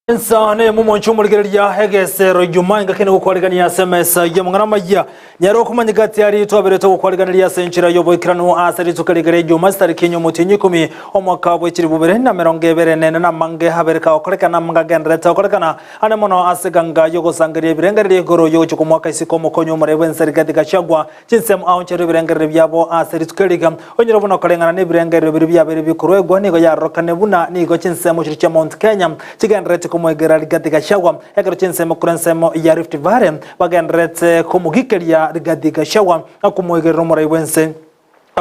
Ensa neyemo omonche omorigereria egesero Ijumaa engaki nogokwarigania ase emesa y'amang'ana amayia. Nyare okomanyeka ati aria twaberete ogokwariganeria ase enchera y'oboikeranu ase rituko rigere Ijumaa chitariki enye omotienyi ikomi omwaka bwe chilifu bibere na emerongo ebere nene na amange abere kagokorekana amange agendererete gokorekana ane mono ase eganga y'ogosangereria ebirengererio igoro y'ogochia kw'omwaka isiko omokonyi omoreu bw'ense Rigathi Gachagua Chinsemo aoncherwe ebirengererio biabo ase rituko eriga, onyore buna okoreng'ana nebirengererio biria biabeire bikoruegwa nigo yarorokane buna nigo chinsemo chiria chia Mount Kenya chigendererete komoegera Rigathi Gachagua, ekero chinsemo korwa ensemo ya Rift Valley bagendererete komogikeria Rigathi Gachagua na komoegerera omorai bw'ense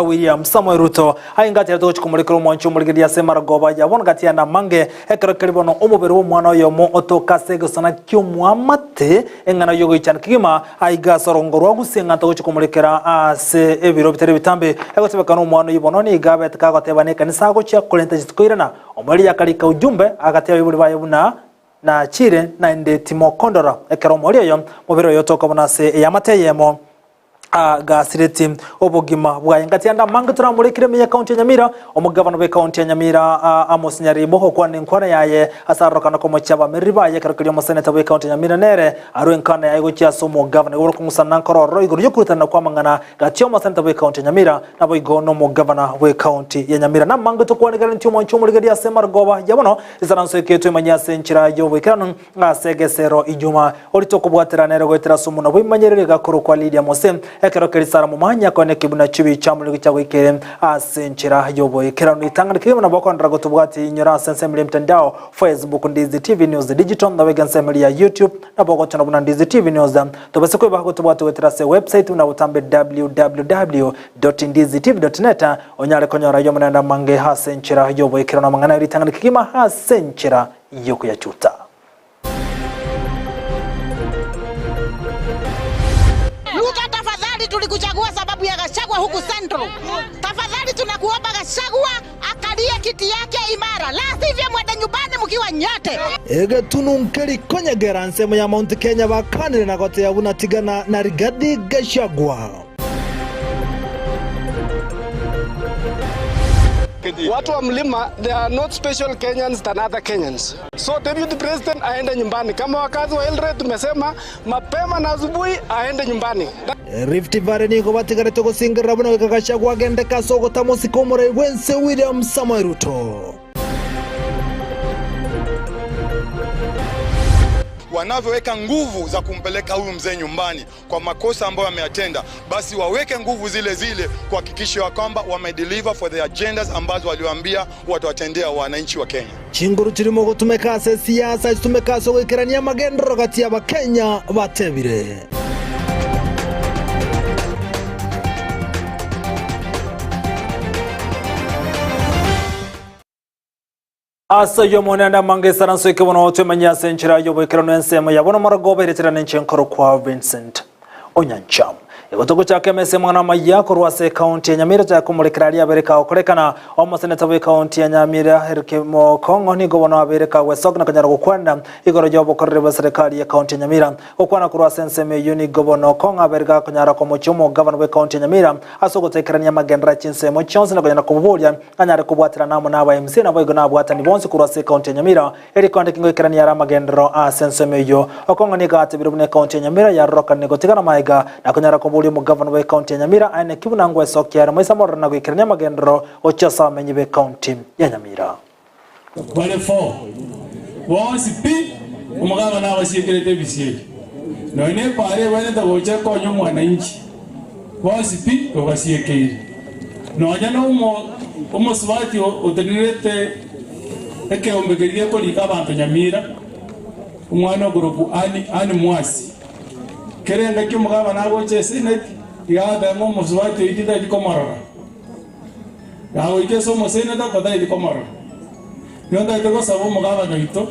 William Samoei Ruto. Aye ngacherete gochia komorekera omwancho omorigereria ase emaragoba ya bono gati yane amange, ekero keria bono omobere bw'omwana oyomo otoka ase egesona ki'omoamate, eng'ana y'ogoichana kegima, Aiga ase orogongo rwa Gusii ng'a togochia komorekera ase ebiro bitari ebitambe, egotebekana omwana oyio bono nigo abete kagoteba nekanisa agochia korenta chitikoirana. Omoerio akarika ujumbe agatebia abaibori baye buna nachire naende timokondora. Ekero omoerio oyo mobere oyo otoka buna ase eamate eyemo agasireti obogima bwaye. Ngati ande amange toramorekire ime ye county ya Nyamira, omogavana bwe county ya Nyamira Amos Nyaribo gokwana enkwana yaye ase arorokana komochia abamereri baye ekero keria omoseneta bwe county ya Nyamira nere Arue enkana yaye gochia ase omogavana, igoro kong'usana nkore ororo igoro y'okorutanana kw'amang'ana gati y'omoseneta bw'ekaunti ya Nyamira, naboigo nomogavana bw'ekaunti ya Nyamira. Namange tokwanegeretie omwancho omorigereria ase amarogoba ya bono, risaranso eke twemanyie ase enchera y'oboikeranu ase egesero inyuma. Oria tokobwatera nere goetera ase omonwa bw'emanyereri egakorokwa Lydia Mose, ekero keria Sara momanya akoeneki buna chibi chiamorero chiagoikeire ase enchera y'oboikeranu. Ritang'ani kegima nabo okondora gotobwatia inyora ase ensemo y'emtandao Facebook Ndizi TV News Digital, nabo ensemo ya YouTube nabo ogochora buna Ndizi TV News. Tobase kweba gotobwata goetera ase website buna botambe www.ndizitv.net onyare konyora ayio amanene amange ase enchera y'oboikeranu amang'ana y'eritang'ani kegima ase enchera y'okoyachuta. Ruto tafadhali tulikuchagua sababu ya Gachagua huku Central. Tafadhali tunakuomba Gachagua akalie kiti yake imara, la sivyo mwende nyumbani mkiwa nyote. Egetunu nkeri konyegera ensemo ya Mount Kenya bakanire na goteba buna tigana na Rigathi Gachagua. Watu wa mlima they are not special Kenyans than other Kenyans. So deputy president aende nyumbani. Kama wakazi wa Eldoret tumesema mapema na asubuhi aende nyumbani. Rift Valley nigo batigarete gosingerera buna goika Gachagua agendeke ase ogotamosika omorai bw'ense William Samoei Ruto. Wanavyoweka nguvu za kumpeleka huyu mzee nyumbani kwa makosa ambayo ameyatenda, basi waweke nguvu zile zile kuhakikisha ya kwamba wamedeliver for the agendas ambazo waliwaambia watawatendea wananchi wa Kenya. Chinguru chirimo gotumeka ase esiasa chitumeke ase ogoikerania amagenderero gati y'Abakenya, batebire. Ase ayio Omonene amange esaranso eke bono twemenye ase enchera y'oboikeranu ensemo ya bono morogoba ereterane inche nkorokwa Vincent Onyancha. Igo togochaka emesa y'amang'ana amayia korwa ase ekaunti ya Nyamira toyakomorekera aria abere kagokorekana. Omoseneta bw'ekaunti ya Nyamira Eric Mokong'o nigo bono abeire kagwesoka na konyara gokwana igoro y'obokoreri bwa serikali y'ekaunti ya Nyamira. Gokwana korwa ase ensemo eyio nigo bono Okong'o abeire gakonyara komochia omogavana bw'ekaunti ya Nyamira ase ogotekerania amagenderero ya chinsemo chionsi na konyara komoboria Anyare kobwaterana amo n'aba MC naboigo nabwatani bonsi korwa ase ekaunti ya Nyamira, erio konde kingoikerania are amagenderero ase ensemo eyio. Okong'o nigo atebire buna ekaunti ya Nyamira yarorokanire gotigana maega na konyara koboria omogavana bwe ekaunti ya Nyamira aene ki buna ngwesokia ere moisa mororo na goikerania amagenderero gochia ase abamenyi b'ekaunti ya Nyamira. Bare fo bonsi pi, omogabana abasiekerete ebisieri, nonya nepaara egwenerete gocha ekonya omwananchi, bonsi pi obasiekeire. Nonya nomo omosubati otenenerete ekeombe keria gekorika abanto nyamira, omwana okorokwa Ann, Ann Mwasi. Kera engaki omogabana agocha eseneti, iga agoteba ng'a omosubati oyio tintageti komorora. Nagoika ase omoseneta tataeti komorora. Nigo ntagete gosaba omogabana oito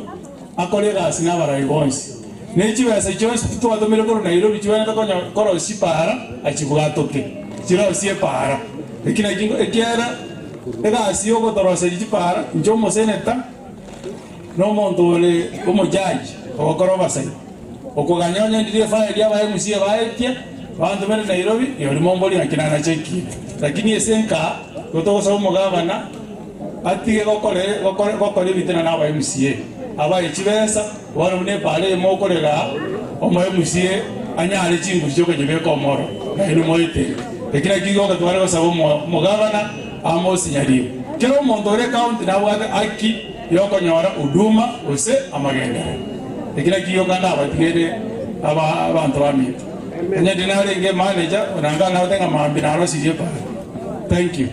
akore egasi nabarai bonsi, ne chibesa chionsi titwatomire korwa Nairobi chigwenerete konya korosia chipaara achibwatoke, chirosie epaara. Eki nakio ekiagera egasi yogotoroseria chipaara inche omoseneta na omonto ore omojaji ogokora obasaia. Okoganya onye ndire efaili aba MCA baetie, bantomere Nairobi, rirorio momborie naki nanache ekina. Lakini ase enka, igo togosaba omogabana atige gokora gokora gokora ebitina na aba MCA. Abae chibesa, bono buna epaara eye mokorera aa, omoe MCA anyare chinguru chi'okonyebeka omoro, nainwe moetere. Eki nakio gioka tware gosaba omogavana Amos Nyaribo. Kera omonto ore ekaunti nabwate haki y'okonyora huduma gose amagenderero. Eki nakio gioka ndabatigere abanto baminto. Onye ndi narenge emanager, onanga nagote ng'a mambia narosirie epaara. Thank you.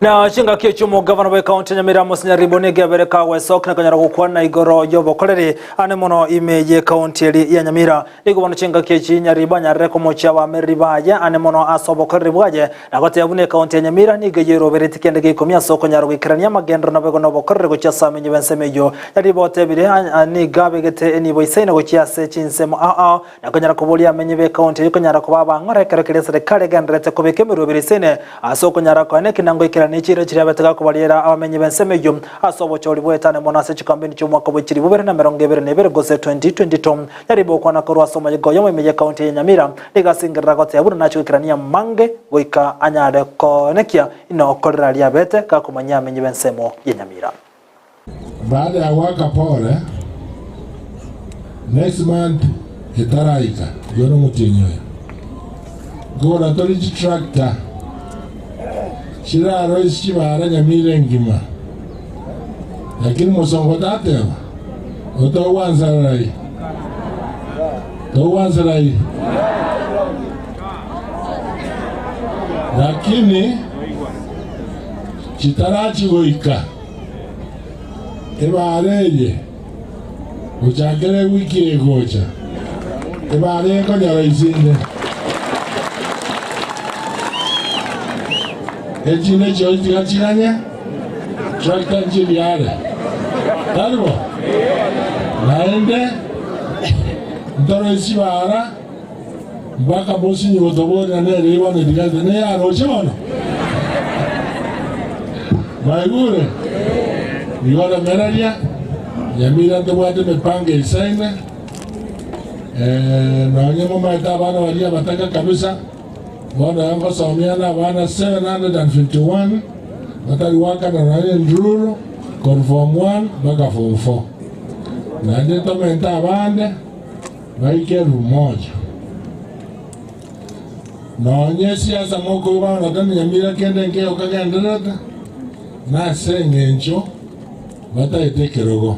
Na chingaki echio omogavana bw'ekaunti ya Nyamira Amos Nyaribo nigo abere kagwesokia na konyara gokwana igoro y'obokoreri ane mono ime y'ekaunti eri ya Nyamira. Nigo bono chingaki echi Nyaribo anyarire komochia abamereri baye ane mono ase obokoreri bwaye na goteba buna ekaunti ya Nyamira nigo eyeroberetie kende geikomi ase okonyara goikerania amagenderero naboigo na obokoreri gochia ase amenyi b'ensemo eyio. Nyaribo otebire nigo abegete enibo isaine gochia ase chinsemo ao ao na konyara koboria amenyi b'ekaunti eyio konyara koba abang'ora ekero keria eserekari egendererete kobeka emeroberi esene ase okonyara koena ekinango ekerani ne chiira chiria abete gakobariera abamenyi b'ensemo eyio ase obochori bw'etane mono ase chikampeni chi'omwaka bwe chilifu bibere na emerongo ebere na ebere gose 2022. Nyaribo okwana korwa ase omoyega oyomo ime y'ekaunti eye ya Nyamira nigo asengerera goteba buna nache goikerania amange goika anyare koenekia inokorera aria abete gakomanyia amenyi b'ensemo ya Nyamira. Baada ya goaka pore, next month etaraika, igo nomotienyi oyo, nkogora tore chitractor chiraroisie chibara Nyamira engima. Lakini mosongo tateba, otogwansa rai, togwansa rai. Lakini chitarachi goika. Ebaara eye gochakera ewiki egocha, ebaara eye nkonyora isinde. Echinde chiosi tiga chiganye, tractor nchiriare. Tari bo? Naende ntoroisie chibaara mpaka mosinyi gotoborera nere bono etigarete neyaroche bono. Mwaigure? Igo remereria, Nyamira ntobwate emepango eisaine, nonye momaete abana baria abataka kabisa, bono iga ngosomia na abana 751 batari goakana nonye endururu korwa form one mpaka form four. Naende ntomente abande baike elfu moja. Nonya esiasa mokoigwa ng'a tari nyamira kende nkeiyo kagendererete, nase engencho bataete ekerogo.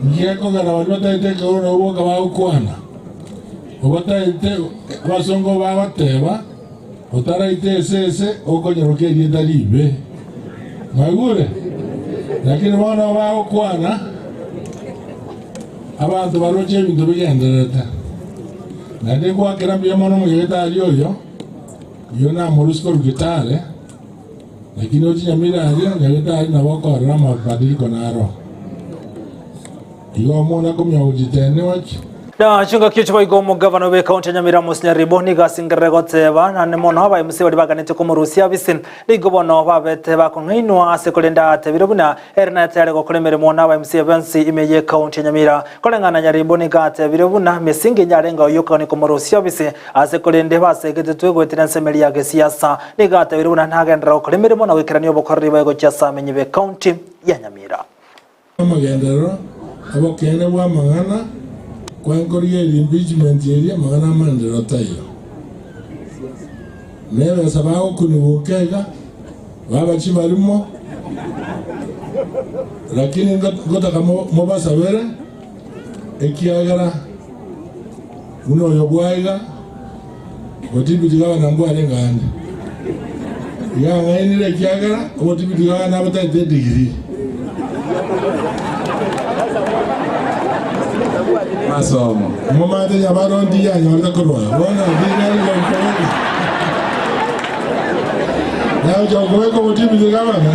Inki gekogera baria bataete ekerogo nabo boka bagokwana? Obataete abasongo bagoteba, otaraita esese okonyoroka erieta ribe. Mwaigure? Lakini bono bagokwana, abanto baroche ebinto bigendererete. Naende ngoakera mbuya mono omonyagetari oyo, oyio namorusie korwa Kitale, lakini ochie Nyamira aria, nyagetari nabo okorora amabadiliko naro. Igo omwana akomia gochitenia oche. Na chingaki echi boigo omogavana bw'ekaunti ya Nyamira Amos Nyaribo nigo asingerere goteba naende mono aba MC baria baganetie komorusia abise nigo bono babete bakong'ainwa ase korende atebire buna Ere naye tayare gokora emeremo na aba MC bonsi ime y'ekaunti ya Nyamira. Koreng'ana na Nyaribo nigo atebire buna mesingi yarenge oyokani komorusia obisi ase korende basegetetwe goetera ensemo eria ya gesiasa. Nigo atebire buna nagenderera gokora emeremo na goikerania obokoreri bwaye gochia ase amenyi b'ekaunti ya Nyamira. Amagenderero, obokeene bw'amang'ana, kwenkorigereria impeachment eria, amang'ana amaenderero taiyo. Nebesa bagokunigwa okeiga, baba chibarimo, lakini ngotaka mobasabere, ekiagera buna oyo bwaiga, otibiti gavana mbwarenge ande. Iga ang'ainire ekiagera obotibiti gavana abataete edegree. Masomo. Momanyete Nyabaronti yanyorete korwa bono ndinari gonkobeka. Nagocha gokobeka obotibiti gavana.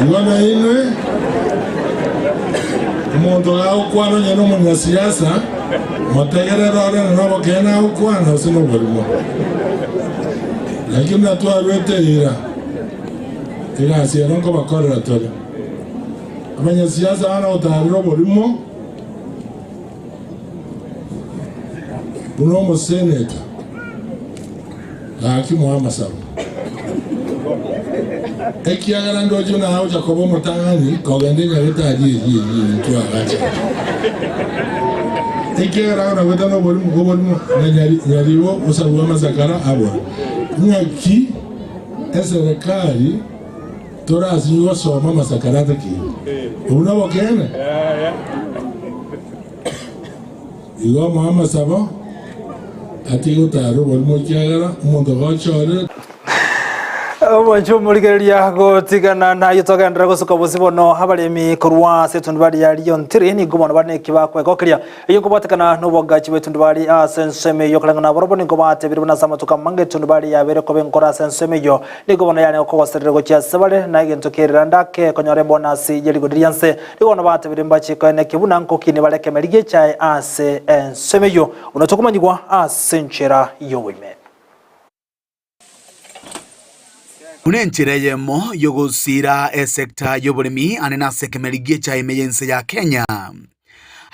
Igo nainwe omonto gagokwana onye nomonyasiasa motegerere ore nobokeene agokwana gose noborimo. Lakini buna twarwete eira egasi ero nkobakorera tore. Abanyasiasa bana gotaarera oborimo buna omoseneta, gaki moe amasabo. Ekiagera ndoche buna agocha koba omotang'ani kogenda enyagetari eyio eyio eyio twagachete. Ekiagera agwo nagwete noborimo oborimo na nyari nyaribo osabwe amasakara abora. Ng'aki eserekari torasinye gosoma amasakara atakeire? Obwo nobokeene? Igo omoe amasabo, atige gotaara oborimo ekiagera omonto gochorire. Omwancho omorigereria gotigana naye togenderere gosuka bosio bono abaremi korwa ase etundubari ya Riontiri nigo bono bare neki bakwegokeria eyio nkobwatekana nobogachi bw'etundubari ase ensemo eyio koreng'ana nabarobwo nigo batebire buna ase amatuko amange etundubari yabeire koba enkoro ase ensemo eyio nigo bono yarenge kogoserera gochia ase bare na egento kererande ake konyora ebonasi ye rigori rianse Nigo bono batebire mbache koenekia buna nkokinia bare ekemeri gi'echae ase ensemo eyio, buna tokomanyigwa ase enchera y'oboime. Buna enchera eyemo y'ogosiira esecta y'oboremi ane nase ekemeri gi'echae ime y'ense ya Kenya.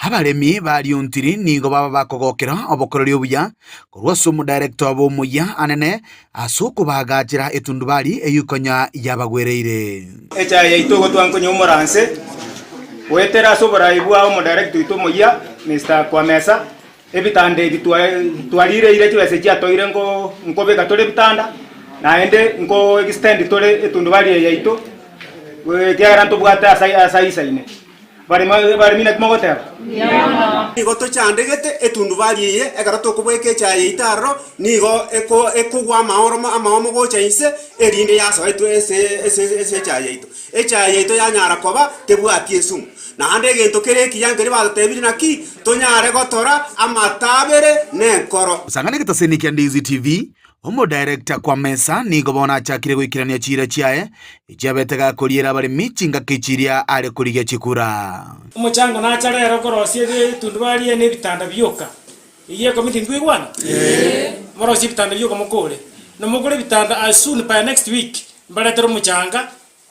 Abaremi ba Riontiri nigo baba bakogokera obokoreri obuya korwa ase omodirector obo omoyia anene ase okobaagachera etundubari eyio konya yabagwereire. Echae yaito ogotwa nkonya omoranse goetera ase oborai bwa omodirector oito omoyia Mister Kwamesa, ebitanda ebi twarireire chibesa echi chiatoire nko nkobeka tore ebitanda naende nko extend tore etundubari eye yaito ekiagera ntobwate ase ase aisaine. Baremi naki mogoteba? Nigo tochandegete etundubari eye, ekero tokobweka echaye yaito aroro, nigo ekogwa amaoromo amaomo gocha inse, erinde yasoa ase ase echaye yaito. Echaye yaito yanyara koba tebwati esumu. Naende egento kere ekiya nkeria batotebirie naki, tonyare gotora amatabere na enkoro. Gosang'ana egetaseni kia Ndizi TV, Omodirector Kwamesa nigo bono achakire goikerania chiira chiaye echiabete gakoriera abaremi chingaki chiria are korigia chikura. Omochango nacha rero korosia etundubari eye na ebitanda bioka. Eyio ekomiti nkoigwana? Morosie ebitanda bioka mokore. Na mokore ebitanda as soon by next week, mbaretere omochanga,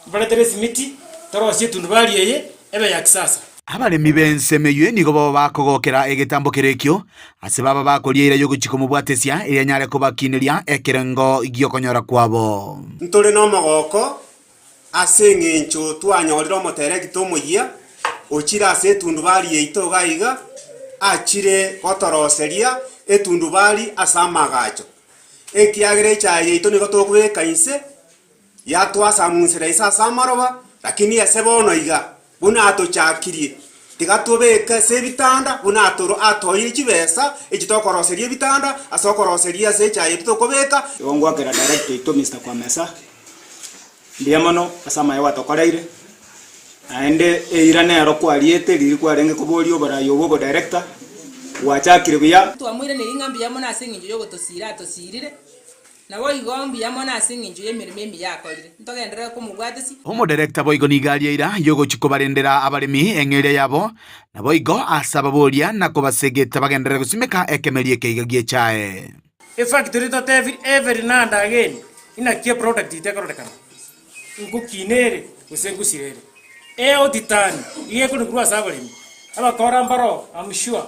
Mbaretere esimiti, torosie etundubari eye ebe ya kisasa. Abaremi b'ensemo eyio nigo baba bakogokera egetambo keria ekio, ase baba bakoria eira y'ogochia komobwatesia, erio anyare kobakineria ekerengo gi'okonyora kwabo. Ntore nomogoko ase engencho twanyorire omoteregita omoyia ochire ase etundubari yaito iga iga, achire gotoroseria etundubari ase amagacho, ekiagera echaye yaito nigo tokobeka inse. Yatwasamunsera inse ase amaroba, lakini ase bono iga, buna atochakirie, tiga tobeke ase ebitanda buna atoro atoeire chibesa echi tokoroseria ebitanda, ase okoroseria ase echaye eri tokobeka. Igo ngwakera director oito Mister Kwamesa mbuya mono ase amaya gwatokoreire, naende eira nero kwariete riria kwarenge koboria oborai obo obodirector, gwachakire buya. Twamoiraneria ng'a mbuya mono ase engencho y'ogotosiira atosiirire, Naboigo mbuya mono ase engencho y'emeremo emiya akorire. Ntogenderere komobwatesia. Omoderekta boigo nigo aria eira y'ogochia kobarendera abaremi eng'eria yabo, naboigo ase ababoria na kobasegeta bagenderere gosimeka ekemeri ekeiga gi'echae. Efactory totebiri every now and again inaki eproduct yaito ekororekana, nkokina ere gose nkosira ere. Eauditani iga ekorwa ase abaremi, abakora mbaroo am sure.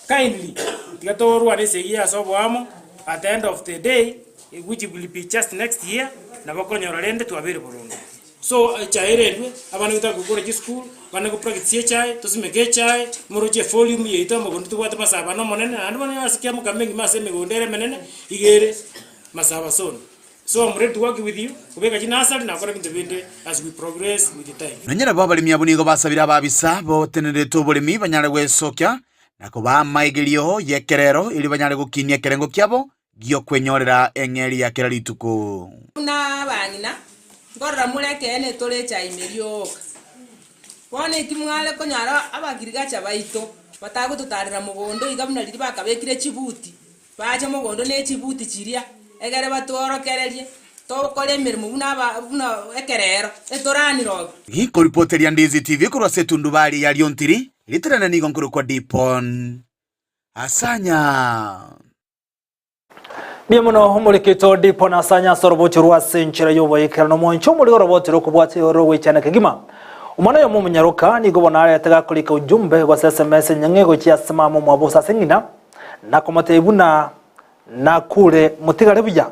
Kindly, tiga torwane esegi ase oboamo, at the end of the day, which will be just next year, nabo okonyora rende twabeire boronge. So echae erendwe, abana baito abwo gokora chisukuru, bane go practice echae, tosimeke echae, moroche evolume yaito amogondo tobwate masaba ane omonene, naende bono ase kiamokama engima ase emegondo ere emenene, iga ere masaba zone. So I'm ready to work with you, kobeka chinursery na gokora ebinto binde as we progress with time. Nonya nabo abaremi abwo nigo basabire ababisa botenenerete oboremi banyare gwesokia na kobaa amaigerio y'ekerero erio banyare gokinia ekerengo kiabo gi'okwenyorera eng'eria ya kera rituko. Buna abang'ina, nkorora more ekeene tore echae ime rioka. Bono eki mware konyora abagirigacha baito batagototarera mogondo iga buna riria bakabekire chibuti, Bache mogondo ne chibuti chiria, egere batworokererie tokore emeremo buna aba buna ekerero etoranire obe. Ginkoripoteria Ndizi TV korwa ase etundubari ya Riontiri, ritorane nigo nkorokwa Dipon Asanya. Mbuya mono omorikito Dipon Asanya ase orobocho rwa ase enchera y'oboikeranu omonche omori oroboti rokobwatia igoro rogoichana kegima. Omwana oyomo omonyaroka nigo bono arete gakorika ujumbe gose SMS enyang'e gochia ase mama omwabo gose ase ng'ina. Na komotebia buna nakure motigare buya.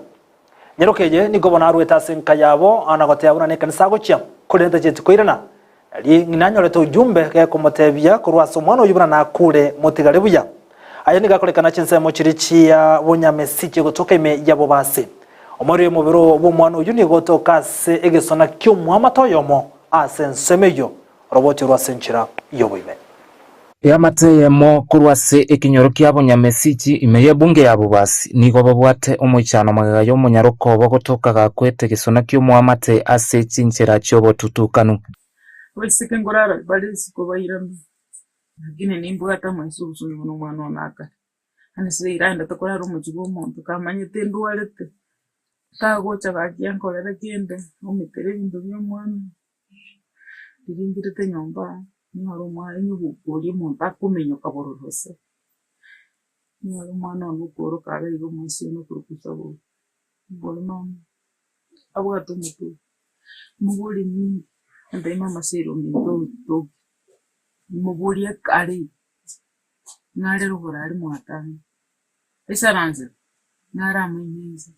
Nyaroka eye nigo bono arwete ase enka yabo na goteba buna nekanisa agochia, korende tacheti koirana. Nari ng'ina anyorete ujumbe gekomotebia korwa ase omwana oyio buna nakure motigare buya. Aya nigo akorekana chinsemo chiria chia bonyamesi chigotoka ime yabobasi. Omorero omobere bw'omwana oyio nigo otoka ase egesona ki'omwamate oyomo ase ensemo eyio, oroboti orwo ase enchera y'oboime. Eamate eyemo korwa ase ekenyoro kia Bonyamesichi ime y'ebunge ya Bobasi nigo babwate omoichano magega y'omonyaroka obo gotoka gakwete egesona ki'omoamate ase chinchera chi'obotutukanu. Abaiseke nkorara bare isiko bairame, lakini nimbwate amaiso obosoni buna omwana one akare. Yaani ase iraendete korara omochie bwa omonto kamanyete ndwarete, tagocha gaki ankorere kende, omitere ebinto bia omwana. Riria ngerete nyomba nyore omwana nyoboka oria omonto akominyoka bororo gose, nyore omwana one okoroka iga iga omoisia one okorokwa Saburi, mbori mama, abwate omotwe oyo, moborie ninki, antebie mama sere ominto otoki, moborie ekare ng'are rogoro aria mwatanga, aisaransete, ng'are amaino inse,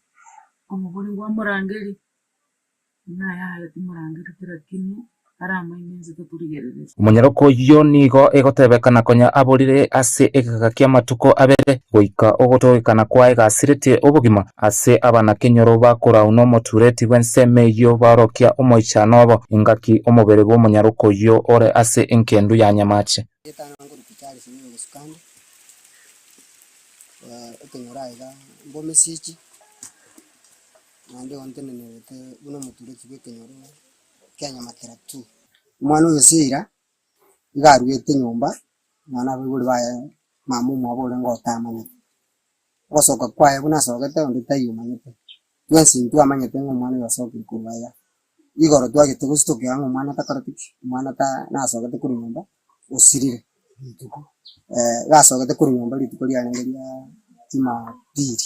nkomoboria nkwamorangeria. Ng'a yaya timorangerete lakini aramaime inse tatorigereretie. Omonyaroka oyio nigo egotebekana konya aborire ase egeka ki'amatuko abere, goika ogotogekana kwaye gasiretie obogima ase abanakenyoro bakorau nomotureti bw'ensemo eyio baorokia omoichano obo, engaki omobere bw'omonyaroka oyio ore ase enkendu ya nyamache. Naende igo ntenenerete buna omotureti bw'ekenyoro kia Nyamatera two. Omwana oyo Seira iga aruete nyomba, nonya na abaibori baye mama omwabo orenge otamanyete. Ogosoka kwaye buna asogete onde taiyo omanyete, twensi ntwamanyete ng'a omwana oyo asokire korwa aya. Igoro twagete gose tokega ng'a omwana takoreti ki? Omwana ta nasogete korwa nyomba osirire rituko iga asogete korwa nyomba rituko riarenge ria jumapili.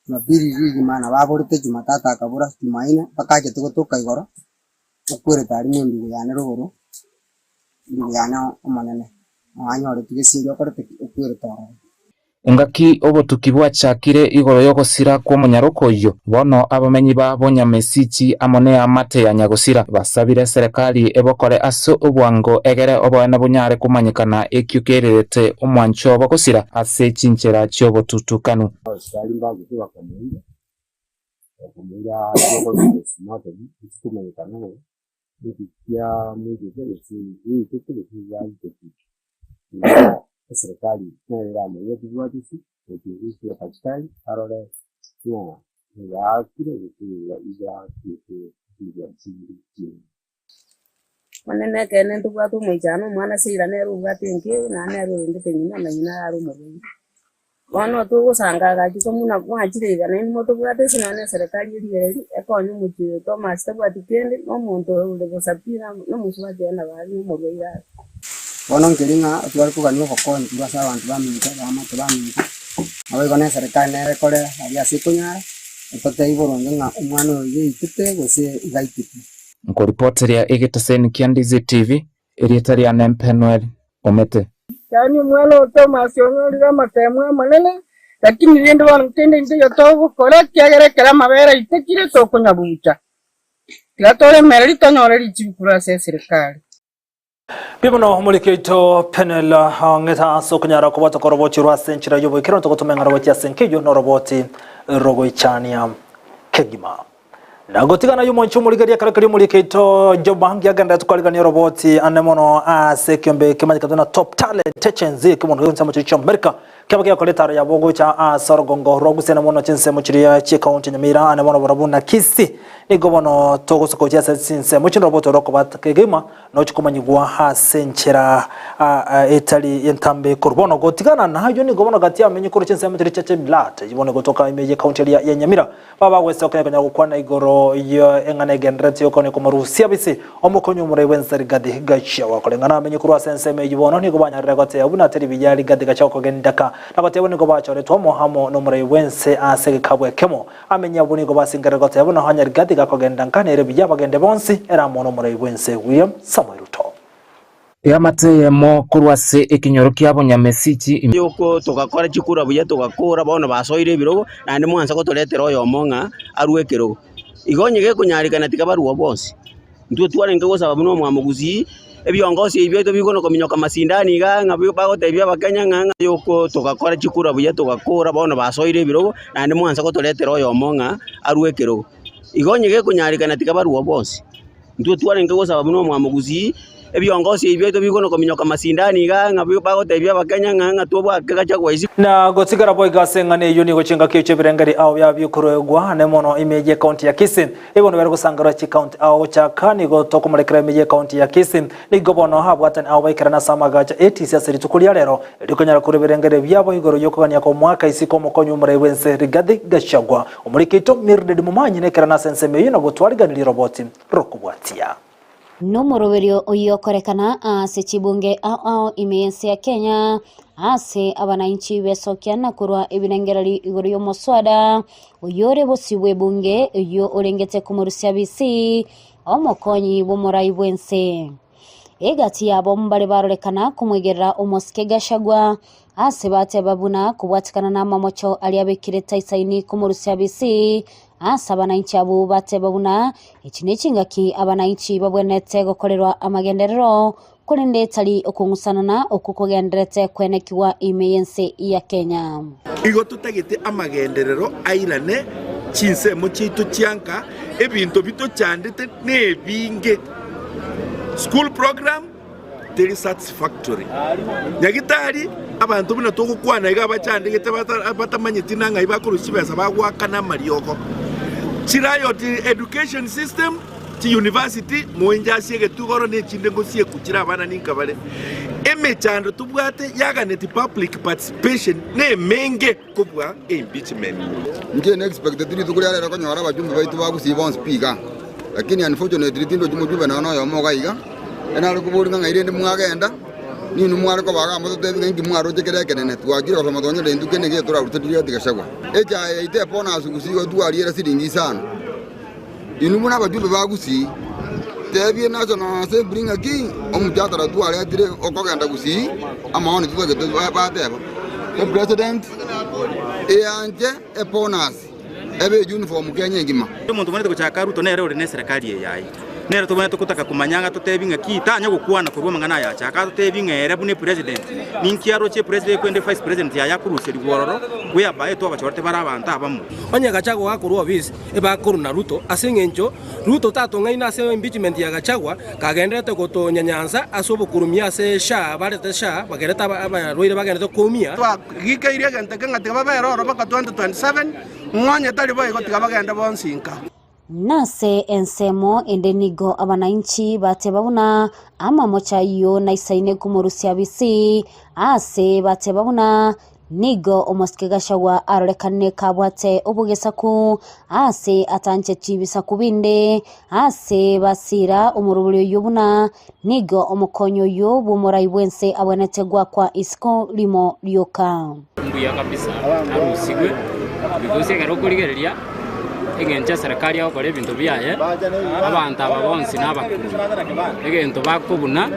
Jumapili rigima nabo aborete Jumatatu akabora, Jumanne mpaka achete gotoka igoro, okwerete aria mwa endugu yane rogoro, endugu yane omonene, nabo anyoreti gesieri okorete ki? Okwerete ororo. Engaki obotuki bwachakire igoro y'ogosira kw'omonyaroka oyio, bono abamenyi ba Bonyamesichi amo neamate ya nyagosira basabire eserekari ebokore ase obwango egere oboene bonyare komanyekana ekio kererete omwancho obo gosira ase chinchera chi'obotutukanu. Abasikari mbagete bakamoira, bakamoira ase okorokwa ultimatum, gose komanyekana ng'a ninki kiamoitete gose yaitete gose yaiteti. Igo eserekari nere eramanye tibwatisi, uchunguzi ya daktari arore ng'a yaakire gose igaakete chimbwa chinde chinde. Monene ekeene ntobwate omoichano, omwana Seira nere obwate enka eye, naende nere orendete ng'ina, na ng'ina arare omorwaire. Bono togosanga gaki komuna mwachire iga naende motobwate ase nonya na eserekari erigereria, ekonye omochie oyo Thomas tabwati kende, na omonto oyo ore bosa pi na omosubati oye nabo are na omorwaire are. Bono nkeri ng'a tware kogania obokonyi korwa ase abanto baminto, abaamate baminto, naboigo na eserekari nere ekore aria ase ekonyara, etotebie boronge ng'a omwana oyo iga eitete gose iga aitete. Nkoripoteria egeteseni kia Ndizi TV, erieta riane Mpenuel Omete. Yaani omwana o Thomas onyorire amateemwa amanene, lakini rende bono kende intaiyo togokora, ekiagera ekero amabere aitekire tokonyabucha. Tiga toremererie tonyore richibu korwa ase eserekari. Mbuya mono omoriki oito Penuel ng'eta ase okonyara kobwata koroboti rwa ase enchera y'oboikeranu togotoma eng'ana gochia ase enka eyio noroboti rogoichania kegima. Na gotigana y'omonche omorigeria ekero keria omoriki oito Job ngiagenderete kwarigania oroboti ane mono ase ekiombe kemanyekete buna Top Talent HNZ kimono gionsi amo chiria chia America Kiaba giakora etaaro yabo gocha ase orogongo rwa gusena mono chinsemo chiria chi'ekaunti ya Nyamira ane bono barabwo na Kisii. Nigo bono togosoka gochia ase chinsemo chinde roboto rokoba kegima nochi komanyigwa ase enchera etari entambe korwa bono gotigana nayio nigo bono gati y'abamenyi korwa chinsemo chiria chia Chemilat eyio bono egotoka ime y'ekaunti eria ya Nyamira Baba bagwesoka konya gokwana igoro y'eng'ana egendererete y'okonya komorusia bise omokonyi omorai bw'ense Rigathi Gachagua. Koreng'ana amenye korwa ase ensemo eyio bono nigo banyarire goteba buna teri buya Rigathi Gachagua kogendaka na goteba nigo bachoretwe amo amo nomorai bw'ense ase egekabu ekemo. Amenye abwo nigo basingerire goteba buna onye Rigathi gakogenda nka nere buya bagende bonsi ere amo nomorai bw'ense William Samoei Ruto. Eamate eyemo korwa ase ekenyoro kia Bonyamesichi ime. Yoko togakora chikura buya togakora, bono basoire ebirogo, naende mwansa gotoretera oyomo ng'a arue ekerogo. Igo onye gekonyarekana tiga barue bonsi. Intwe twarenge gosaba buna omwamogusii, ebiongosi ebi biaito bikonya kominyoka masindani igaa ng'a bagotebia abakenya ng'a ng'a yoko togakora chikura buya togakora, bono basoire ebirogo, naende mwansa gotoretera oyomo ng'a arue ekerogo. Igo onye gekonyarekana tiga barue bonsi. Intwe twarenge gosaba buna omwamogusii, ebiongosi ebi biaito bikonya kominyoka masindani igaa ng'a bagotebia abakenya ng'a ng'a twabwake Gachagua isiko. Na gotigara boigo ase eng'ana eyio nigo chingaki echio ebirengeri ao biaba bikoruegwa ane mono ime y'ecounty ya Kisii. Ebono bari gosangerwa chicounty ao gochaka nigo tokomorekera ime y'ecounty ya Kisii. Nigo bono abwatani ao baikerane ase amagacha ATC ase rituko ria rero erio konyara korua ebirengeri biabo igoro y'okogania kw'omwaka isiko omokonyi bw'omorai bw'ense Rigathi Gachagua. Omoriki oito Mildred Momanyi nekerana ase ensemo eyio na gotwariganiria roboti rokobwatia. Nomoroberio oyio okorekana ase chibunge ao ao ime y'ense ya Kenya, ase abanainchi besokia na korwa ebirengererio igoro y'omoswada oyio ore bosio bw'ebunge oyio orengete komorusia bisi omokonyi bw'omorai bw'ense. Egati yabo mbare barorekana komwegerera omosike Gachagua ase bateba buna kobwatekana namamocho aria abekire taisaini komorusia bisi Ase abanainchi abwo bateba buna echi nechingaki abanainchi babwenerete gokorerwa amagenderero, korende tari okong'usanana okwo kogendererete kwenekigwa ime y'ense ya Kenya. Igo totagete amagenderero airane chinsemo chiaito chianka, ebinto bitochandete nebinge. School program teri satisfactory. Nyagitari abanto buna togokwana iga abachandegete batamanyeti nang'ai bakorusia chibesa bagoakana amariogo. Chiriot education system, chi university moinche ase egetugoro ne echinde ngosieku chire abana ninka bare. Emechando tobwate yaganeti public participation nemenge kobua impeachment. Inche ne expecteti rituko ria rero konyora abajumbe baito ba Gusii bonsi pi igaa, lakini unfortunately tindochi mojumbe nonya na oyomo iga iga, ekero nare koboria ng'a ng'ai rende mwagenda, ninwe mware koba igaa mototebi ng'a inki mwaroche kere ekenene, twachire gosoma twanyora intwe kende nkeiyo torarute riria Gachagua. Echae yaito ebonus Gusii igo twariera siringi isano. Inwe buna abajumbe ba Gusii, tebie National Assembly ng'aki omochatara twaretire okogenda Gusii amaoni totagete bateba epresident eanche ebonus ebe uniform Kenya engima. Omonto obwenerete gochaka Ruto nere ore neserekari eye yaye. Nere tobwenerete gotaka komanya ng'a totebi ng'a ki tanya gokwana korwa amang'ana aya achaka atotebi ng'a ere buna epresident ninki aroche epresident ekwende vice president yaye akoruserigwa ororo whereby twabachorete bare abanto abamo. Onye Gachagua gakorwa ofisi, ebakorwa na Ruto ase engencho Ruto tatong'aine ase impeachment ya Gachagua kagenderete gotonyanyansa ase obokurumia ase SHA barete SHA bagerete abarwaire bagenderete koumia. Twagikeirie egento eke ng'a tiga babere ororo mpaka 2027, ng'a onye tari boigo tiga bagende bonsi nka. Nase ensemo ende nigo abanainchi bateba buna amamocho ayio naisaine komorusia bisi, ase bateba buna Nigo omosike Gachagua arorekanire kabwate obogesaku ase atancheti bisaku binde, ase basira omorobori oyio buna nigo omokonyi oyio bw'omorai bw'ense abwenerete goakwa isiko rimo rioka. Mbuya kabisa arusigwe because ekero okorigereria eng'encho eserekari egokora ebinto biaye, abanto aba bonsi nabakurumi, egento bakobuna.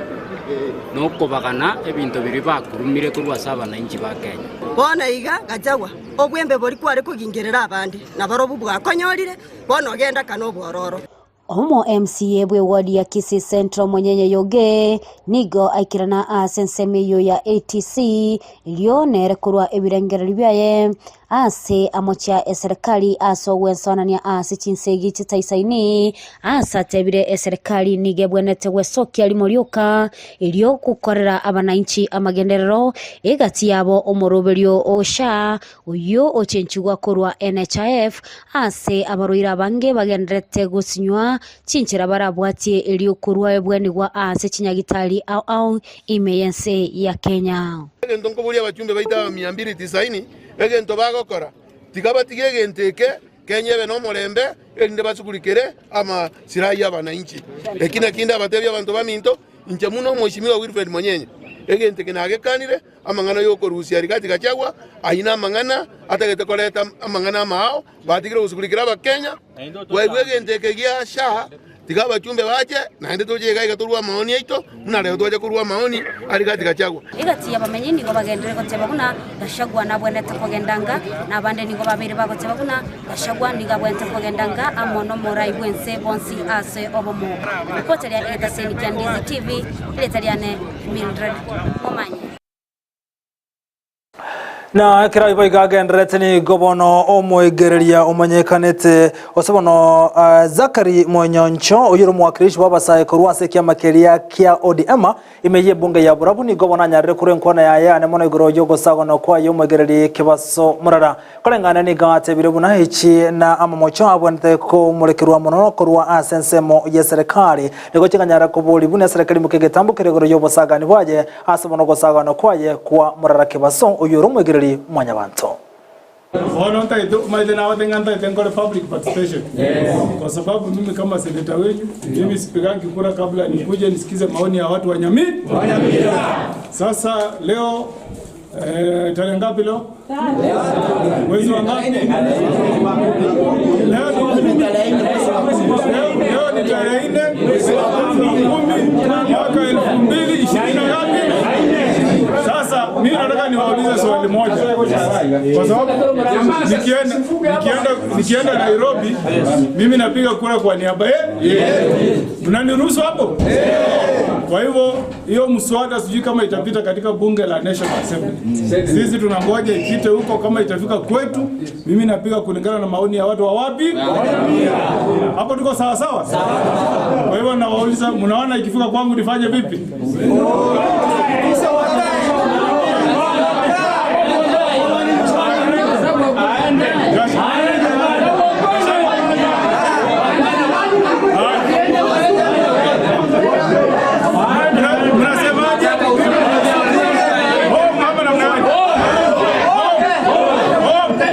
Nokobagana ebinto biria bakurumire korwa ase abanainchi ba Kenya. Bono iga, Gachagua, obwembe boria kware kogingerera abande, nabarobwo bwakonyorire, bono ogenda kana obwororo. Omo MCA bwe ward ya Kisii Central Monyenye Yoge nigo aikerana ase ensemo eyio ya ATC erio nere korwa ebirengererio biaye Ase amochia eserekari ase ogwensonania ase chinsegi chitaisaini, ase atebire eserekari nigo ebwenerete gwesokia rimo rioka erio gokorera abanainchi amagenderero egati yabo omoroberio o SHA oyio ochenchigwa korwa NHIF ase abarwaire abange bagendererete gosinywa chinchera barabwatie erio korwa ebwenigwa ase chinyagitari ao ao ime y'ense ya Kenya. Egento nkoboria abachumbe baito aba mia mbili tisaini, egento bagokora, tiga batige egento eke Kenya ebe nomorembe, erinde basugurikere amasira y'abanainchi. Eki nakio ndabatebie abanto baminto, inche buna Omweshimiwa Wilfred Monyenye, egento eke nagekanire, amang'ana y'okorusia Rigathi Gachagua, ayio namang'ana atagete koreta amang'ana amaao, batigire gosugurikera Abakenya, Bwaigwa egento eke gia SHA. Tiga abachumbe bache, naende toche iga iga torue amaoni aito, buna rero twacha korua amaoni aria gati Gachagua. Egati y'abamenyi nigo bagenderere goteba buna Gachagua nabwenerete kogenda anga, na abande nigo babeire bagoteba buna Gachagua nigo abwenerete kogenda anga amo nomorai bw'ense bonsi ase obomo. Ripoti ria egetaseni kia Ndizi TV, erieta riane Mildred Momanyi. Na ekero ayio boigo agendererete nigo bono omoigereria omanyekanete, gose bono Zachary Monyoncho, oyio ore omowakilishi bw'abasae korwa ase ekiama keria kia ODM ime y'ebunge ya Borabu nigo bono anyarire korwa enkwana yaye ane mono igoro y'ogosagana kwaye omoigereri Kebaso Murara. Koreng'ana nigo atebire buna echi na amamocho abwenerete komorekerwa mono korwa ase ensemo y'eserekari nigo chikanyara koboria buna eserekari moke egetambo kere igoro y'obosagani bwaye Ase bono ogosagana kwaye kwa morara kebaso, oyio ore omoigereri mwanyabanto. Bono ntagete omanyete nabate ng'a ntagete nkore public participation kwa sababu mimi kama seneta wenyu mimi sipigangi kura kabla nikuje nisikize maoni ya watu wa Nyamira. Sasa leo eh, tarehe ngapi leo? Mwezi wa ngapi? Leo leo ni tarehe nne mwezi wa kumi mwaka 2020 na ngapi? Sasa mimi nataka niwaulize swali moja, kwa sababu nikienda nikienda nikienda Nairobi mimi napiga kura kwa niaba yenu, mnaniruhusu hapo? Kwa hivyo hiyo mswada sijui kama itapita katika bunge la National Assembly. Sisi tunangoja ipite huko, kama itafika kwetu, mimi napiga kulingana na maoni ya watu wa wapi? Hapo tuko sawa sawa? Kwa hivyo nawauliza, mnaona ikifika kwangu nifanye vipi? Mnasemaje? Home ama namna gani? Home.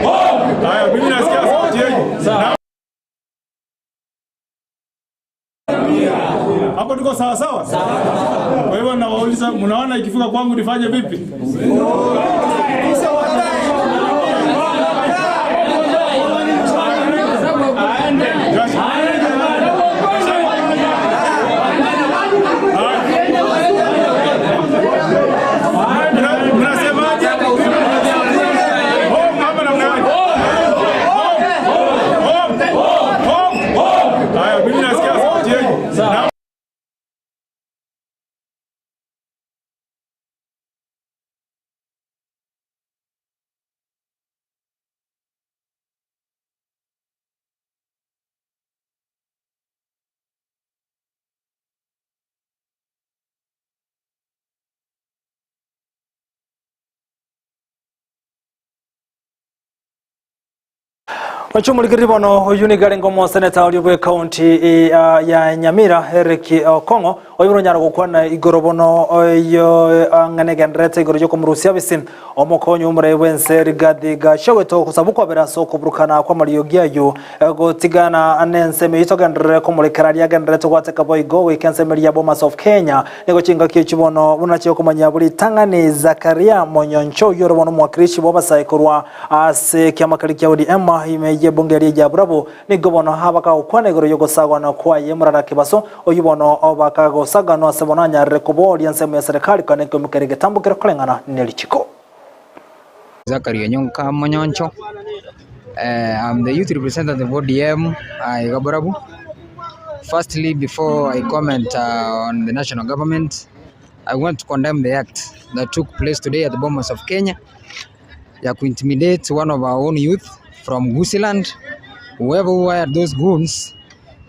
Home. Haya, mimi nasikia sauti yenu. Na- Hapo tuko sawa sawa? Kwa hivyo nawauliza, mnaona ikifika kwangu nifanye vipi? Mnasemaje? Home ama namna gani? Home. Home. Haya, mimi nasikia sauti yenu. Na- Ochomorikiri bono oyu nigo arenge omoseneta oria bwe county ya Nyamira Eric Okong'o oyo oronyara gokwana igoro bono oyo ang'ana egendererete igoro yokomorusia bisi omokonyi omorai bwense Rigathi Gachagua gosaba okwabera ase okoburukana kw'amariogi ayio gotigana nensemo eyio togenderere komorekera aria agendererete gwateka boigo goika ensemo eria ya Bomas of Kenya Nigo chingaki echi bono buna chigokomanya buri ritang'ani Zakaria monyoncho oyio ore bono omowakilishi bw'abasae korwa ase ekiama keria kia ODM ime y'ebunge eria ya Burabu nigo bono abakagokwana igoro y'ogosagwana kwaye Murara Kibaso oyio bono bakagosaganwa ase bono anyarire koboria ensemo ya serikali kane nkoimokeria egetambo keria koreng'ana nerichiko. Zachary Onyonka Monyoncho, I'm the youth representative of ODM iga Borabu. Firstly, before I comment on the national government, I want to condemn the act that took place today at the Bomas of Kenya ya kuintimidate one of our own youth from Gusiland. Whoever who hired those goons,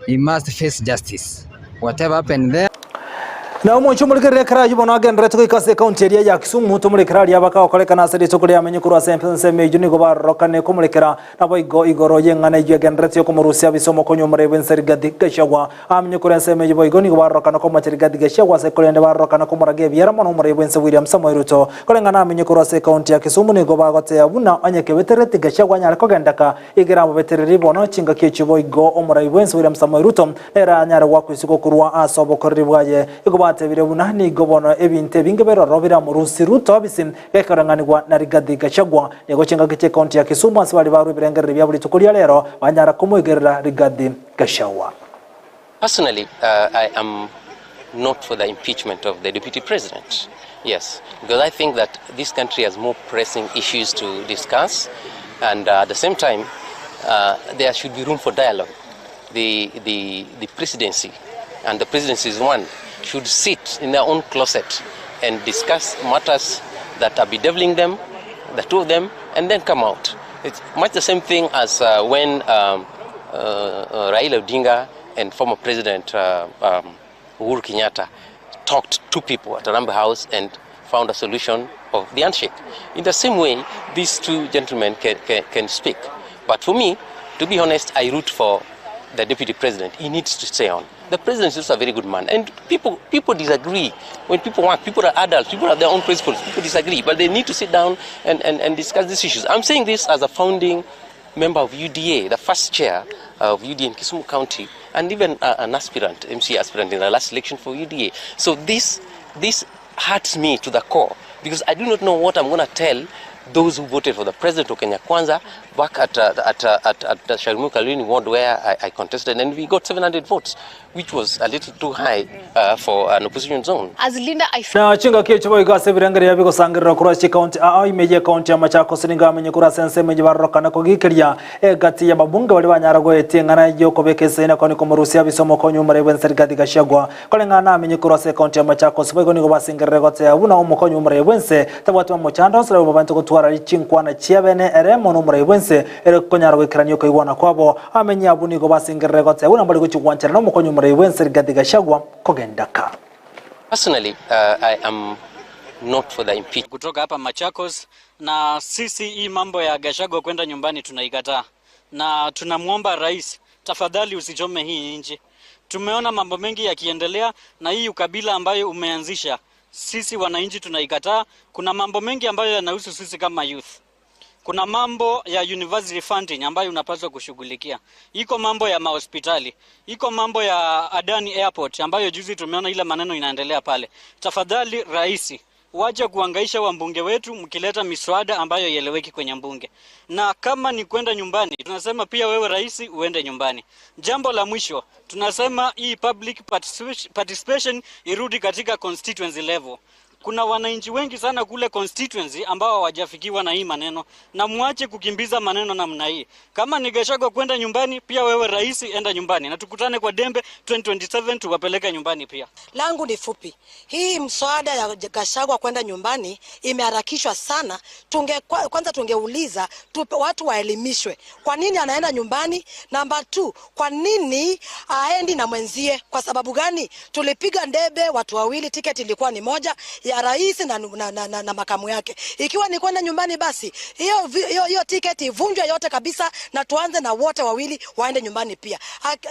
he must face justice. Whatever happened there. Na omonche omorekerere ekero ayio bono agendererete goika ase ekaunti eria ya Kisumu, tomorekere aria bakagokorekana ase rituko riamenye korwa ase ensemo eyio nigo barorokane komorekera naboigo igoro y'eng'ana eyio egendererete yokomorusia abise omokonyi omorei bw'ense Rigathi Gachagua amenye korwa ensemo eyio boigo nigo barorokana komocha Rigathi Gachagua ase korende barorokana komoraga ebiera mono omorei bw'ense William Samoei Ruto koreng'ana amenye korwa ase ekaunti ya Kisumu nigo bagotea buna onye kebeterereti Gachagua anyare kogendeka Igere amobetereri bono chingaki echio boigo omorai bwensi William Samoei Ruto nere anyare goakwa isiko korwa ase obokoreri bwaye. Igo batebire buna nigo bono ebinto ebinge biroro biramorusie Ruto obisi gekoreng'anigwa na Rigathi Gachagua. Nigo chingaki chie county ya Kisumu ase baria barwa ebirengererio biabo rituko ria rero banyara komoigerera Rigathi Gachagua. Personally, I am not for the impeachment of the deputy president. Yes, because I think that this country has more pressing issues to discuss, and at the same time, there should be room for dialogue. The, the, the presidency, and the presidency is one, should sit in their own closet and discuss matters that are bedeviling them, the two of them, and then come out. It's much the same thing as when Raila Odinga and former President Uhuru Kenyatta talked to people at Harambee House and found a solution of the handshake. In the same way, these two gentlemen can, can, can speak. But for me, to be honest, I root for the deputy president. He needs to stay on. The president is a very good man. And people, people disagree. When people want, people are adults, people have their own principles, people disagree. But they need to sit down and, and, and discuss these issues. I'm saying this as a founding member of UDA, the first chair of UDA in Kisumu County, and even an aspirant, MC aspirant in the last election for UDA. So this, this hurts me to the core because I do not know what I'm going to tell those who voted for the president of Kenya Kwanza back at, at, at, at the Sharimu Kalini ward where I, I contested, and we got 700 votes, which was a little too high for an opposition zone. As Linda, I na chinga kio chibo igase birengeria bigosangirira kurwa chi county a imeje county ya Machakos ninga amenye kura sense menye barorokana kogikeria egati ya babunge bari banyara goetie ng'ana yo kobekese na koni komurusia bisomo ko nyuma rebwen serikali gashagwa kolengana amenye kurwa se county ya Machakos boigo nigo basingirire gotea buna omokonyi umurebwense tabwatwa mochando sura babantu gotwara chinkwana chiabene eremo no murebwense ere konyara goikerania koigwana kwabo amenye abu nigo basingirire gotea buna bari gochigwanchana no omokonyi umurebwense Rigathi Gachagua kogendaka. Personally, I am not for the impeachment. Kutoka hapa Machakos, na sisi hii mambo ya Gachagua kwenda nyumbani tunaikataa, na tunamwomba rais, tafadhali usichome hii nchi. Tumeona mambo mengi yakiendelea, na hii ukabila ambayo umeanzisha, sisi wananchi tunaikataa. Kuna mambo mengi ambayo yanahusu sisi kama youth. Kuna mambo ya university funding ambayo unapaswa kushughulikia. Iko mambo ya mahospitali, iko mambo ya Adani Airport ambayo juzi tumeona ile maneno inaendelea pale. Tafadhali rais, waje kuangaisha wambunge wetu mkileta miswada ambayo ieleweki kwenye mbunge. Na kama ni kwenda nyumbani, tunasema pia wewe rais uende nyumbani. Jambo la mwisho, tunasema hii public participation irudi katika constituency level. Kuna wananchi wengi sana kule constituency ambao hawajafikiwa na hii maneno, na muache kukimbiza maneno namna hii. Kama ni Gachagua kwenda nyumbani, pia wewe rais enda nyumbani, na tukutane kwa Dembe 2027 tuwapeleke nyumbani pia. Langu ni fupi. Hii mswada ya Gachagua kwenda nyumbani imeharakishwa sana. Tunge, kwanza tungeuliza tupe, watu waelimishwe kwa nini anaenda nyumbani. Namba 2, kwa nini aendi na mwenzie? Kwa sababu gani? Tulipiga ndebe watu wawili, tiketi ilikuwa ni moja ya rais na, na, na, na, na makamu yake. Ikiwa ni kwenda nyumbani, basi hiyo hiyo hiyo tiketi ivunjwe yote kabisa, na tuanze na wote wawili waende nyumbani pia.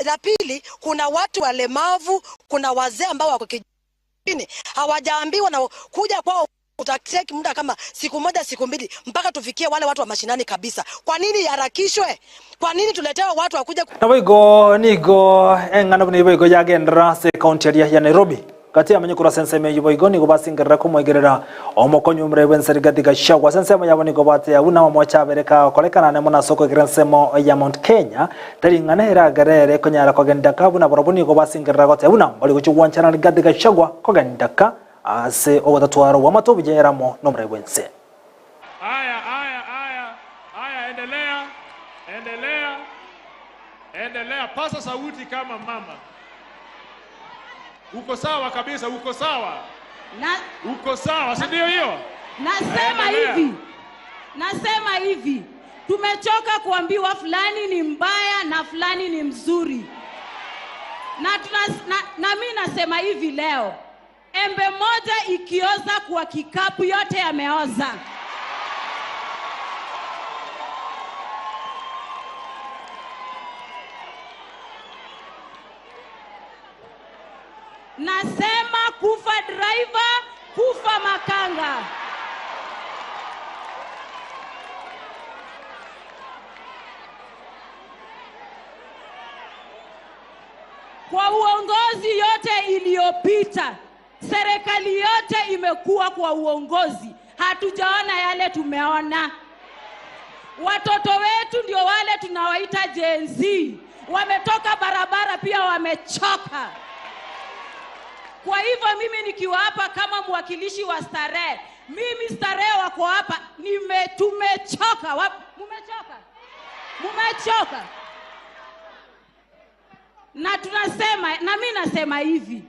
La pili, kuna watu walemavu, kuna wazee ambao wako kijijini hawajaambiwa, na kuja kwao utatake muda kama siku moja siku mbili mpaka tufikie wale watu wa mashinani kabisa. Kwa nini iharakishwe? Kwa nini tuletewe watu wakuja Naboigo nigo eng'ana buna iboigo yagendera se county area ya Nairobi kati amenye kura sense me yiboigo nigo basingirira kumwegerera omokonyi umurebwense Rigathi Gachagua sensemo yabo nigo batea buna omocha bereka korekana nemo na soko egira ensemo ya Mount Kenya taring'ana eragerere konyara kogendaka buna barabwo nigo basingirira gotea buna bari gochigwanchana Rigathi Gachagua kogendaka ase ogotatwara wa bujeramo n'omurebwense. Aya, aya, aya, aya, endelea, endelea, endelea, pasa sauti kama mama. Uko sawa kabisa, uko sawa. Na, uko sawa, si ndio hiyo? Nasema hivi, nasema hivi, tumechoka kuambiwa fulani ni mbaya na fulani ni mzuri. Na, na, na mi nasema hivi leo, embe moja ikioza kwa kikapu yote yameoza. Nasema kufa driver, kufa makanga. Kwa uongozi yote iliyopita, serikali yote imekuwa kwa uongozi, hatujaona yale tumeona. Watoto wetu ndio wale tunawaita Gen Z, Wametoka barabara pia wamechoka. Kwa hivyo mimi nikiwa hapa kama mwakilishi wa Starehe, mimi Starehe wako hapa, nime tumechoka. Mumechoka? Mumechoka? Na tunasema, na mimi nasema hivi,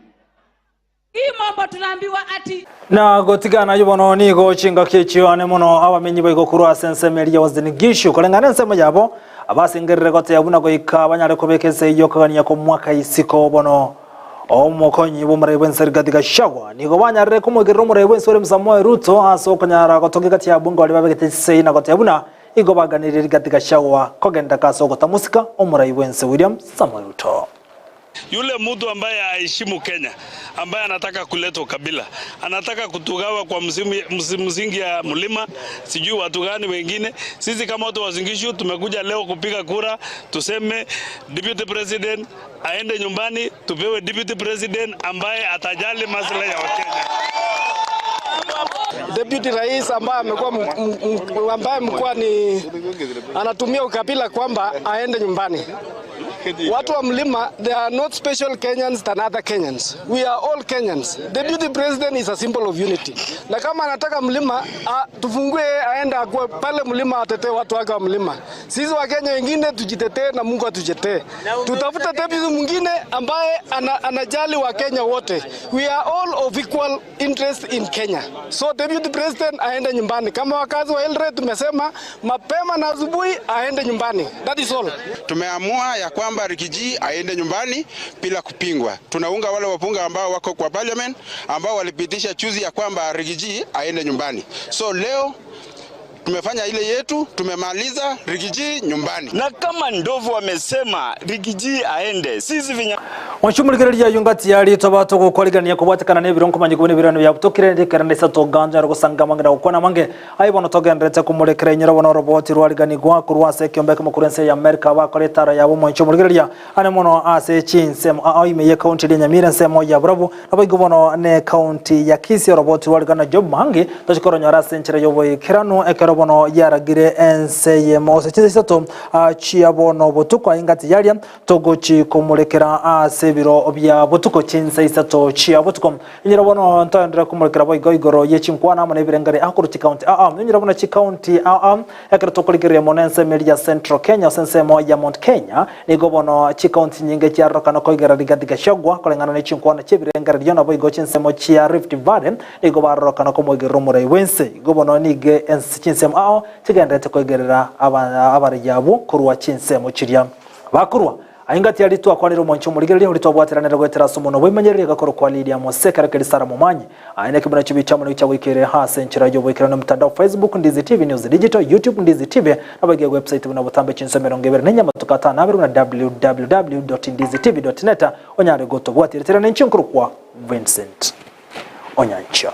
hii mambo tunaambiwa ati Na gotigana yubono nigo chingaki echio ane mono abamenyi baigo korwa ase ensemo eria ya Uasin Gishu koreng'ana ensemo yabo abasengerere goteba buna goika banyare kobeka ense eyio okogania kw'omwaka isiko bono omokonyi bw'omorai bw'ense Rigathi Gachagua nigo banyarire komoikerera omorai bw'ense William Samoei Ruto ase okonyara gotoka egati ya abunge baria babegete chisegi na goteba buna igo baganirie Rigathi Gachagua kogendereka ase ogotamosika omorai bw'ense William Samoei Ruto. Yule mtu ambaye haheshimu Kenya, ambaye anataka kuleta ukabila, anataka kutugawa kwa msingi ya mlima, sijui watu gani wengine. Sisi kama watu wa Uasin Gishu tumekuja leo kupiga kura, tuseme deputy president aende nyumbani, tupewe deputy president ambaye atajali maslahi ya Wakenya. Deputy Rais ambaye amekuwa ambaye mkuwa ni anatumia ukabila kwamba aende nyumbani. Watu wa mlima, they are not special Kenyans than other Kenyans. We are all Kenyans. Deputy President is a symbol of unity. Na kama anataka mlima, tufungue aende akuwe pale mlima atetee watu wake wa mlima. Sisi wa Kenya wengine tujitetee na Mungu atutetee. Tutafute deputy mwingine ambaye anajali wa Kenya wote. We are all of equal interest in Kenya. So Deputy President aende nyumbani. Kama wakazi wa Eldoret tumesema mapema na asubuhi aende nyumbani. That is all. Tumeamua ya kwamba Riggy G aende nyumbani bila kupingwa. Tunaunga wale wabunge ambao wako kwa parliament ambao walipitisha chuzi ya kwamba Riggy G aende nyumbani. So leo tumefanya ile yetu, tumemaliza Riggy G nyumbani. Na kama ndovu wamesema Riggy G aende, sisi vinya Wanchumuligereria yungati yari toba tugukwarigania kubwatikana n'ebiro nkomanya kubona ebirano bya butokire ndikera ndesa toganja rugusanga mange na gukwana mange aibono togenderete kumurekera inyora bono roboti rwariganigwa kurwa ase ekiombeke mokuru ense ya Amerika bakora etara yabo mwanchumuligereria ane mono ase chinsemo ao ime ye county ya Nyamira ensemo ya Burabu nabo igo bono ne county ya Kisii oroboti rwarigana Job Mahangi tochikoronyora ase enchera y'oboikeranu ekero bono yaragire ense yemo ase chinse isato chia bono botuko aingati yaria Togochi komorekera ase ebiro bia botuko chinsa isato chia botuko. Inyora bono ntoenderere komorekera boigo igoro ye chinkwana amo nebirengere akorwa chikaunti aa. Inyora bono chikaunti aa ekero tokorigereria mono ensemo eria ya Central Kenya ase ensemo ya Mount Kenya nigo bono chikaunti chinyinge chiarorokana koigera Rigathi Gachagua koreng'ana ne chinkwana chiebirengererio naboigo chinsemo chia Rift Valley nigo barorokana komoigerera omorai bwense. Igo bono nigo ense chinsemo ao chigendererete koigerera abaraiyo abwo korwa chinsemo chiria. Bakorwa, Aye ngati aria twakwanire omwancho omorigereria oria twabwateranire goetera ase omonwa bw'emanyererio egakora kwa Lidia Mose ekero keria Sara Momanyi. Aye nekebuna chibi chiamo nigo chiagoikeire ase enchera y'oboikeranu emtandao Facebook Ndizi TV News Digital YouTube Ndizi TV naboigo ewebsite buna botambe chinsa 24 amatuko atano na abere buna www.ndizitv.net onyare gotobwatia. Ritere ninche nkorokwa Vincent Onyancha.